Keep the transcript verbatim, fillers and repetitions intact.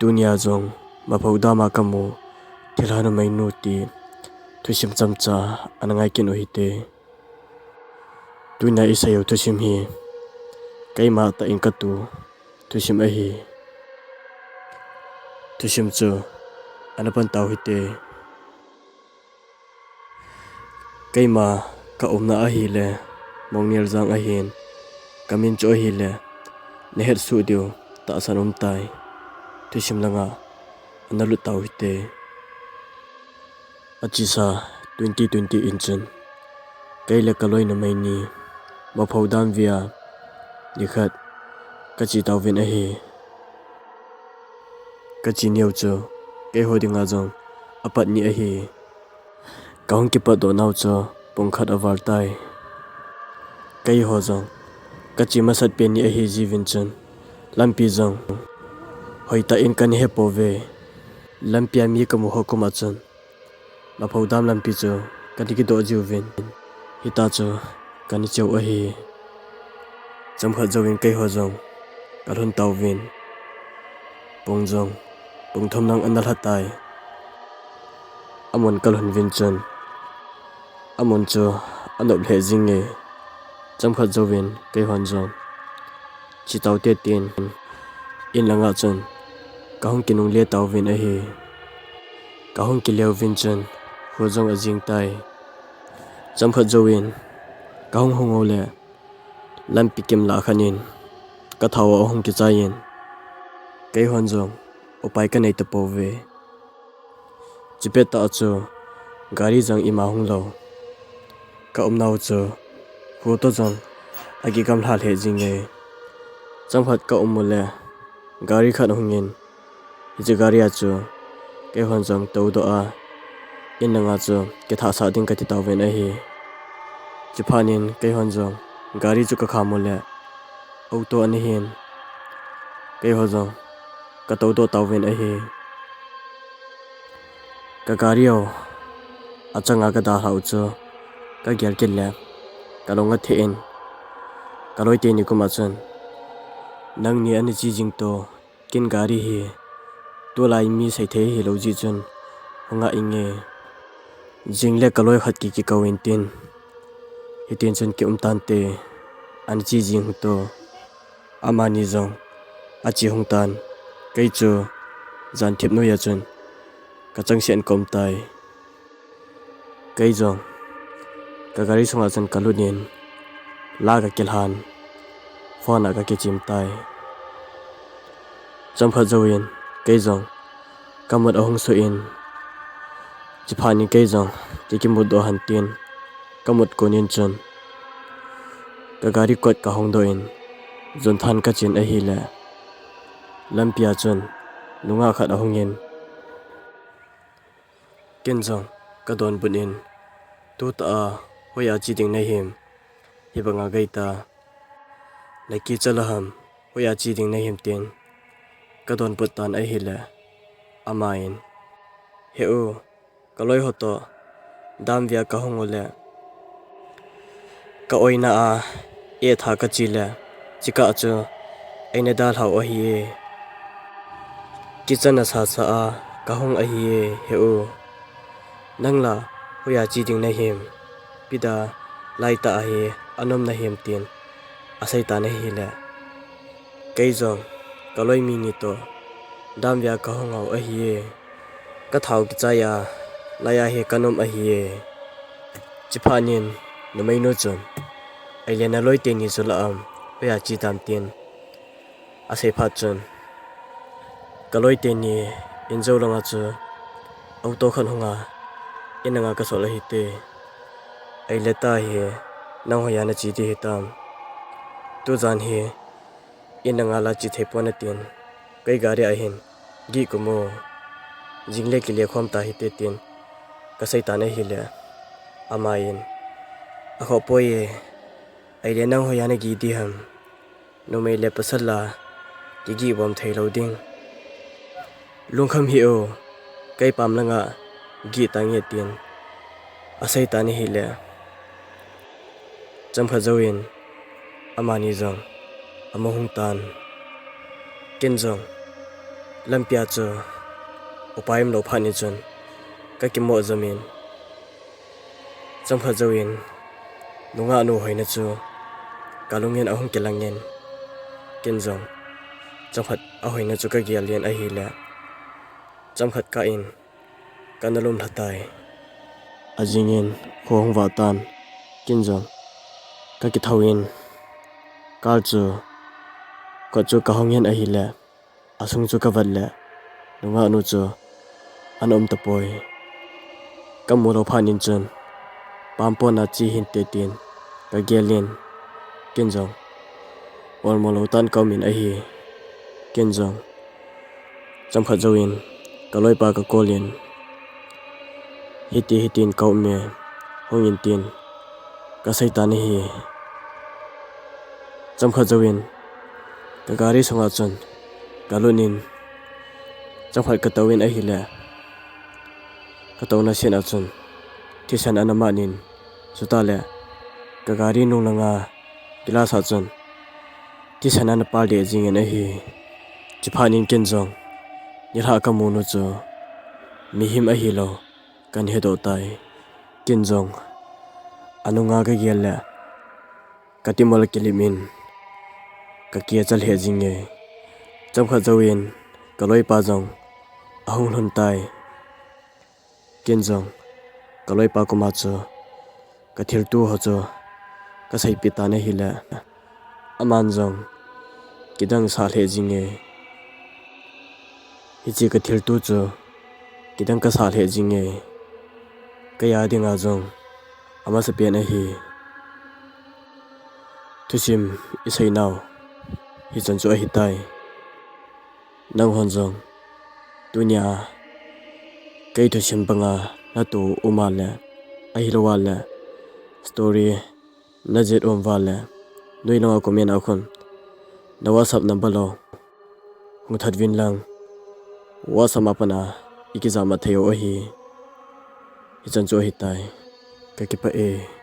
Tunia jong Maphou dam a kamu thilha numeinu ti thusim chomcha ana ngai kit u hite. Tunia isei u thusim hi keima tah in katu thusim ahi. Thusim chu ana pan tau hite. Keima kaumna ahile Mongnial jang ahin, kamin chu ahile nahet suh diu tahsan umtai. Thusim langa ana lut tau hite. Achesa twenty twenty in chun kei le kaloi numei ni Maphou dam vea nikhat kache tauvin ahi. Kache neo chu keiho dinga jong apat ni ahi. Kahung kipatdoh nau chu pung khat aval tai. Keiho jong kache masat pen ni ahi jiuvin chun lampi jong hoitah in kana hepouve. Lampia mi kamu ho kuma chun Maphou dam lampi chu kana kidoh jiuvin, hita chu kana cheu ahi. Chomkhat jouvin keiho jong kalhun tauvin, pung jong pung thum lang ana lha tai. Amun kalhun uvin chun amun chu anop lheh jinge. Chomkhat jouvin keihon jong che taute tin in langa chun kahung kinungle tauvin ahi. Kahung kile uvin chun kho jong ajing tai. Chomkhat jouvin kahung hung u le lampi kimlah khat in kathao ahung kichai in, keihon jong upai kanei tapouve. Chupet tah chu gari jong ima hung lou. Kaumnau chu kho toh jong akigamlha lheh jinge. Chomkhat kaum u le gari khat ahungin, hiche gari a chu keihon jong toudoh a in langa chu kithahsah ding kati tauvin ahi. Chuphat in keihon jong gari chu kakham u le auto ana hin, keiho jong katoudoh tauvin ahi. Kagari u achanga kadalhah u chu kagel kit le kalung atheh in, kaloi teni kuma chun, nangni ana che jing to, ken gari hi tulai mi seithei hilou jeh chun hung ngah inge. Jing le kaloi khat kikikou intin, hitin chun kium tante, ana che jing hung to. Amani jong ache hung tan, kei chu jan thip noiya chun kachangseh in kaum tai. Kei jong kagari sunga chun kalut in la kakilhan, phone a kakichim tai. Chomkhat jouvin kei jong kamut ahung suh in, chuphat in kei jong kikimutdoh hen tin kamut kon in chun kagari kot kahongdoh in, jonthan kachen ahile lampia chun nungah khat ahungin, ken jong kadonbut in, tutah a hoiya che ding nahim, hibanga geita nakicha lou ham, hoiya che ding nahim tin kadonbut tan ahile, amain, he u, kaloi ho toh dam vea kahung u le ka-oina a etha kache le, chekah chu eina dalhau ahi e. Kichatna sasa a kahung ahi e, he u. Nang la hoiya che ding nahim, ipi dia laitah a hi anom nahim tin aseitan ahile, kei jong kaloi mi ni toh dam vea kahung u ahi e. Kathao kichai a, laiya hi kanom ahi e. Chuphat in numeinu chun, ahile naloi teni chu la am, hoiya che tam tin asei phat chun, kaloi teni in jou langa chu auto khat hunga in langa kasol ahite. Ahile tahi, nang hoiya nache ding hitam? Tujan hi in langa la che thei pon atin, kei gari a hin gih kum o, jing le kile khom tahite tin kaseitan ahile, amain, akhoh poi e, ahile nang hoiya nagih ding ham? Numei le pasal la kigih bom theilou ding. Lungkham hih o, kei pam langa gih tange tin aseitan ahile, chomkhat jouvin amani jong amu hung tan. Ken jong Lampia chu upai umlou phat in chun kakimoh jom in, chomkhat jouvin nungah nu hoina chu kalungin ahung kilang in, ken jong chomkhat ahoina chu kagel in ahile, chomkhat kah in kana lum lha tai. Ajing in kho hung vah tan, ken jong kakithou in, kal chu, kot chu kahong in ahile, asung chu kavet le, nungah nu chu ana um tapoi. Kamu lou phat in chun, pampon a che hinte tin kagel in, ken jong olmo lou tan kaum in ahi. Ken jong chomkhat jouvin kaloipa ka call in, hiti hitin kaum e, hung in tin kasei tan ahi. Chomkhat jouvin kagari sunga chun kalut in, chomkhat katou in ahile, katouna seh a chun thisan ana man in, chutah le kagari nung langa glass a chun thisan ana pal deh jing in ahi. Chuphat in ken jong nilhah kamu nu chu mihem ahilou kana hedoh tai. Ken jong anunga kagel le, katimol kilim in kakicha lheh jing e. Chomkhat jouvin kaloipa jong ahung lhun tai. Ken jong kaloipa koma chu kathilto ho chu kaseipeh tan ahile, aman jong kidang sah lheh jing e. Hiche kathilto chu kidang kasah lheh jing e. Kei a dinga jong amasapen ahi. Thusim iseinau hichan chu ahitai. Nanghon jong tunia kei thusim banga nato um a le, ahilou a le story najet um uva le, noilanga comment a khun na WhatsApp number lou hung that uvin lang, WhatsApp a pat a ikijahmat thei u ahi. Hichan chu ahitai. Kakipah e.